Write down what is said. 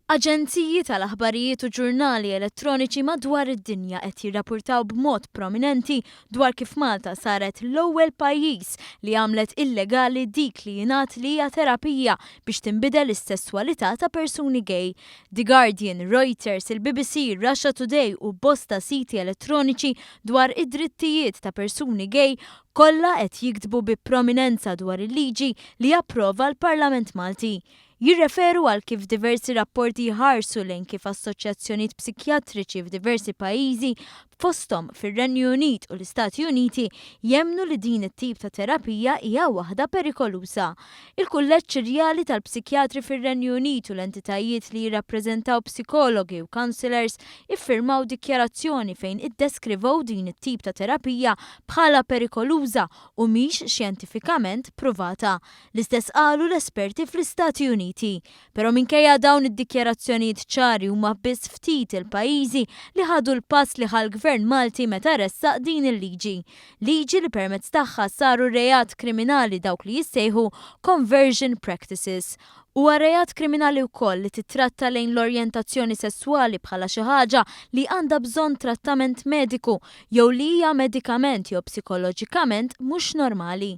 Aġenziji tal-aħbarijiet u ġurnali elettroniċi madwar id-dinja qed jirrapurtaw b'mod prominenti dwar kif Malta saret l-ewwel pajjiż li għamlet illegali dik li jingħad li hija terapija biex tinbidel is-sesswalità ta' persuni gay. The Guardian, Reuters, il-BBC, Russia Today u bosta siti elettroniċi dwar id-drittijiet ta' persuni gay kollha qed jiktbu bi prominenza dwar il-liġi li approva l-Parlament Malti. Jirreferu għal kif diversi rapporti jħarsu lejn kif assoċjazzjonijiet psikjatriċi f'diversi pajjiżi, fosthom fir-Renju Unit u l-Istati Uniti, jemmnu li din it-tip ta' terapija hija waħda perikoluża. Il-Kulleġġ Irjali tal-Psikjatri fir-Renju Unit u l-entitajiet li jirrappreżentaw psikologi u counsellors iffirmaw dikjarazzjoni fejn iddeskrivew din it-tip ta' terapija bħala perikoluża u mhix xjentifikament pruvata. L-istess qalu l-esperti fl-Istati Uniti. Però minkejja dawn id-dikjarazzjonijiet ċari huma biss ftit il-pajjiżi li ħadu l-pass li ħa l-Gvern Malti meta ressaq din il-liġi. Liġi li permezz tagħha saru reat kriminali dawk li jissejħu conversion practices. Huwa reat kriminali wkoll li titratta lejn l-orjentazzjoni sesswali bħala xi ħaġa li għandha bżonn trattament mediku jew li hija medikament jew psikoloġikament mhux normali.